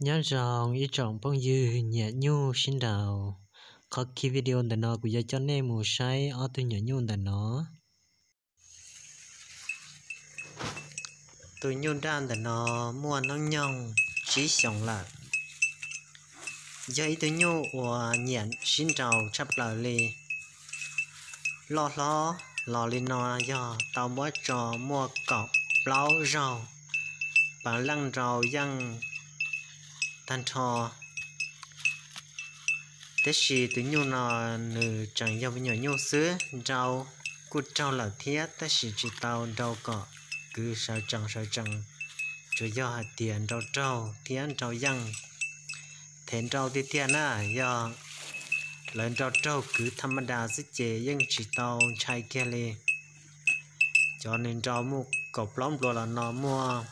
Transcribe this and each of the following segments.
Nyob zoo ib tsoom phooj ywg nyiam nyuj sib nraus, qhov video ntawm no kuv yuav coj nej mus saib ob tug nyuam nyuj ntawm no. Tus nyuj daj ntawm no muaj hnub nyoog tsib xyoos lawm. Yog ib tug nyuj uas nyiam sib nraus tshaj plaws li. Loj hlob los li no yog tau muab tso muaj kaum plaub zaug, pas leej nrau yeej tag nrho. Tab sis tus nyuj no nws tseem yog me nyuam nyuj xwb, nrau kuj raug lawm thiab tab sis tsis tau nrau kom kwv sawv tsees sawv tsees, tsuas yog hais tias nrau raug thiab nrau yeej. Thev nrau tiag tiag na, yog lawv nrau raug kwv tham ma das xwb ces yeej tsis tau ntshai kiag li. Cov nws nrau muaj kaum plaub nplua los no muaj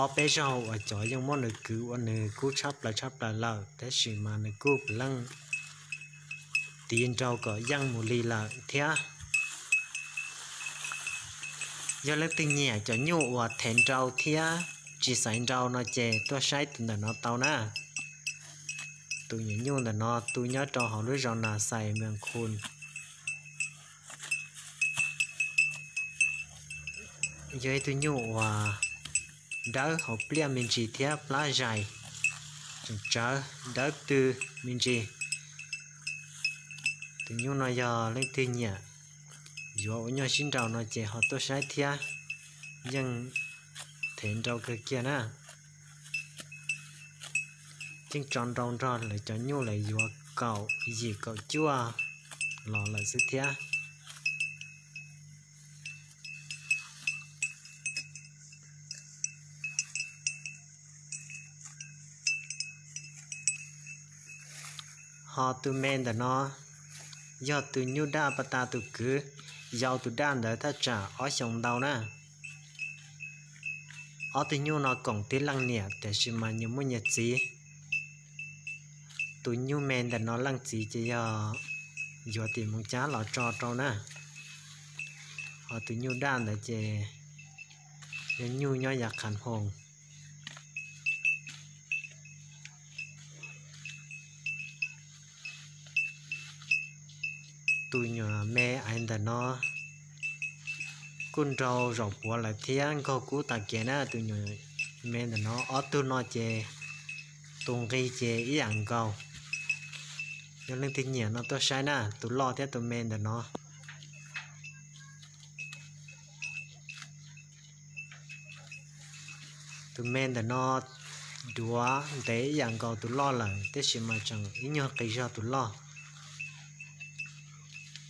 ob peb zaug uas cov yeej muab nws kwv ua nws kub tshab plaws tshab plaws lawm, tab sis mas nws kuj puav leej tiv nrau kom yeej mus li lawm thiab. Yog leej twg nyiam cov nyuj uas thev nrau thiab tsis xaiv nrau no ces tuaj saib tus ntawm no tau na. Tus nyuam nyuj ntawm no tu nyob rau hauv lub zos Nas Xais, Mes Khun. Yog ib tug nyuj uas dawb hauv pliaj me ntsis thiab plab zais, tseem tsawv dawb tw me ntsis. Tus nyuj no yog leej twg nyiam yuav ua nyuj sib nraus no ces ho tuaj saib thiab, yeej thev nrau kawg kiag na. Yeej tso nrau nrog lawv cov nyuj lawv yuav kaum yim kaum cuaj los lawm xwb thiab. Ho tus me ntawm no yog tus nyuj daj pas tas tus kwv yau tus daj ntawd thaj tsam ob xyoos ntau na. Ob tug nyuj no koom tib leej niam tiam sis mas nyias muaj nyias txiv. Tus nyuj me ntawm no leej txiv ces yog yuav tim Moos Cab los tso rau na. Ho tus nyuj daj ntawd ces yog nyuj nyob yav Khav Hoo. Tus nyuam me aiv ntawm no kuj nrau zaum puav lawm thiab nkaug kub tas kev na. Tus nyuam me ntawm no ob tug no ces tus nqi ces ib yam nkaus. Yog leej twg nyiam no tuaj saib na, tus loj thiab tus me ntawm no. Tus me ntawm no duav ntev ib yam nkaus tus loj lawm, tab sis mas tseem ib nyuag qis zog tus loj.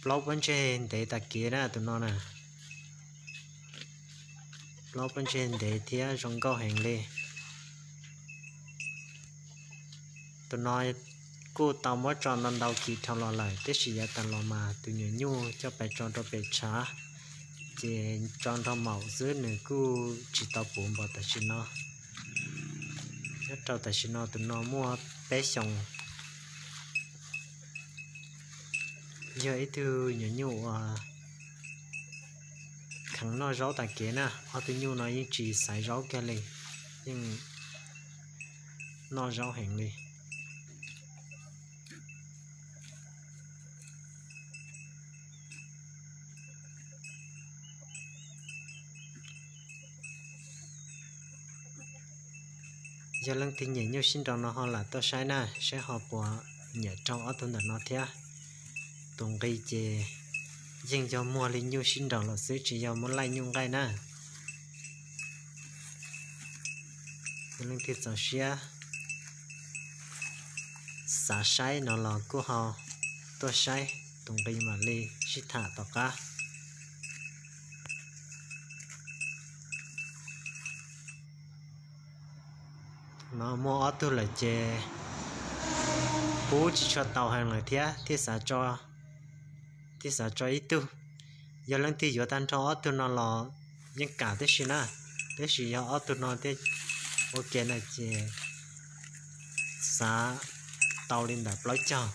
Plaub pob ntseg ntev tas kev na tus no na. Plaub pob ntseg ntev thiab zoo nkauj heev li. Tus no kuj tau muab tso ntau ntau kis dhau los lawm, tab sis yav tas los mas tus nyuam nyuj coj pais tso rau pem tshav, ces tso nrog maum xwb nws kuj tsis tau puv npaum tam sim no. Nyob rau tam sim no tus no muaj peb xyoos. Yog ib tug nyuam nyuj uas kheev noj zaub tas kev na, ob tug nyuj no yeej tsis xaiv zaub kiag li, yeej noj zaub heev li. Yog leej twg nyiam nyuj sib nraus no ho lam tuaj saib na, saib ho puas nyiam raug ob tug ntawm no thiab. Tus nqi ces yeej yog muag li nyuj sib nraus los xwb, tsis yog muab laij nyuj nqaij na. Yog leej twg txaus siab xav saib no los kuj ho tuaj saib, tus nqi mam li sib tham tom qab. No muaj ob tug lawm ces pub tsis tshua tau heev lawm thiab, thiaj xav tso, thiaj xav tso ib tug. Yog leej twg yuav tag nrho ob tug no los yeej kam tib si na, tab sis yog ob tug no thiaj ua ke na ces xav tau li ntawm plaub caug.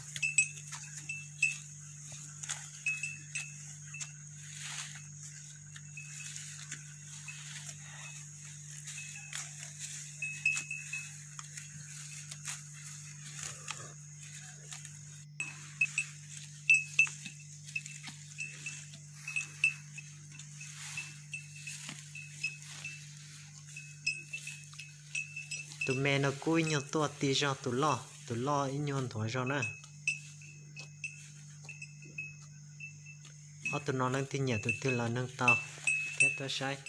Tus me no kub ib nyuag tuaj ti zog tus loj, tus loj ib nyuag nthuav zog na. Ob tug no leej twg nyiam tus twg los neeg tau thiab tuaj saib.